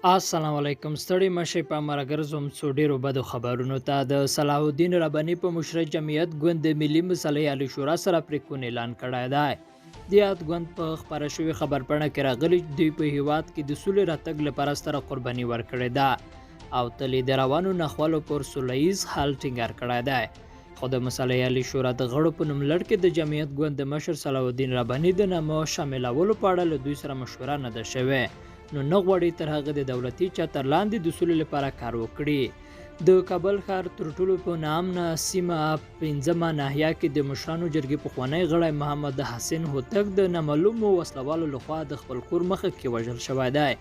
السلام علیکم، ستړي مشي په مرګرزم څو ډیرو بدو خبرونو ته. د صلاح الدین ربانی په مشرۍ جمعیت ګوند د ملي مصالحې عالي شورا سره پریکون اعلان کړی دی. د یاد ګوند په خپره شوې خبرپاڼه کې راغلي چې دوی په هیواد کې د سولې راتګ لپاره ستره قرباني ورکړې ده او تل یې د روانو ناخوالو پر سوله ییز حل ټینګار کړی دی. خو د مصالحې عالي شورا د غړو په نوملړ کې د جمعیت ګوند د مشر صلاح الدین رباني د نامه شاملولو په اړه له دوی سره مشوره نه ده شوې، نو نه غواړي تر هغه د دولتي چتر لاندې د سولې لپاره کار وکړي. د کابل ښار تر ټولو په ناامنه سیمه پنځمه ناحیه کې د مشرانو جرګې پخوانی غړی محمد حسین هوتک د نامعلومو وسلوالو لخوا د خپل کور مخه کې وژل شوی دی.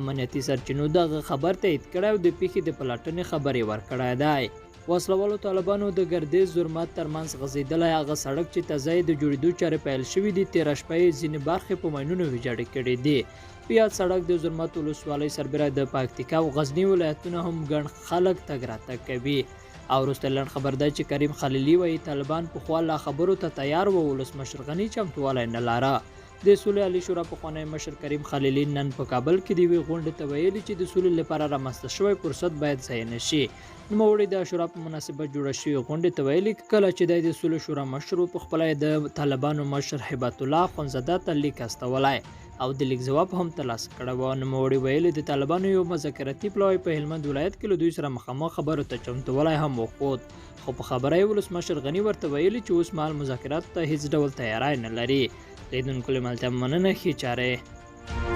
امنیتي سرچینو دغه خبر تایید کړی او د پیښې د پلټنې خبر یې ورکړی دی. وسلوالو طالبانو د ګردیز زرمت ترمنځ غځېدلی هغه سړک چې تازه یې د جوړېدو چارې پیل شوې دي، تېره شپه یې ځینې برخې په ماینونو ویجاړې کړې دي. په یاد سړک د زرمت ولسوالۍ سربېره د پکتیکا او غزني ولایتونه هم ګڼ خلک تګ راتګ کوي. او وروسته لنډ خبر دی چې کریم خلیلي وایي طالبان پخوا لا خبرو ته تیار وو، ولسمشر غني چمتووالی نه لاره. د سولې عالي شورا پخوانی مشر کریم خلیلي نن په کابل کې د یوې غونډې ته ویلي چې د سولې لپاره رامنځته شوی فرصت باید ضایع نه شي. نوموړي د عاشورا په مناسبت جوړه شوې غونډې ته ویلي، کله چې دی د سولې شورا مشر و، په خپله یې د طالبانو مشر هبت الله اخوندزاده ته لیک استولی او د لیک ځواب هم ترلاسه کړی و. نوموړي ویلي، د طالبانو یو مذاکراتي پلاوی په هلمند ولایت کې له دوی سره مخامخ خبرو ته چمتووالی هم وښود، خو په خبره یې ولسمشر غني ورته ویلي چې اوسمهال مذاکراتو ته هیڅ ډول تیاری نه لري. لیدونکو له ملتیا مننه، ښې چارې.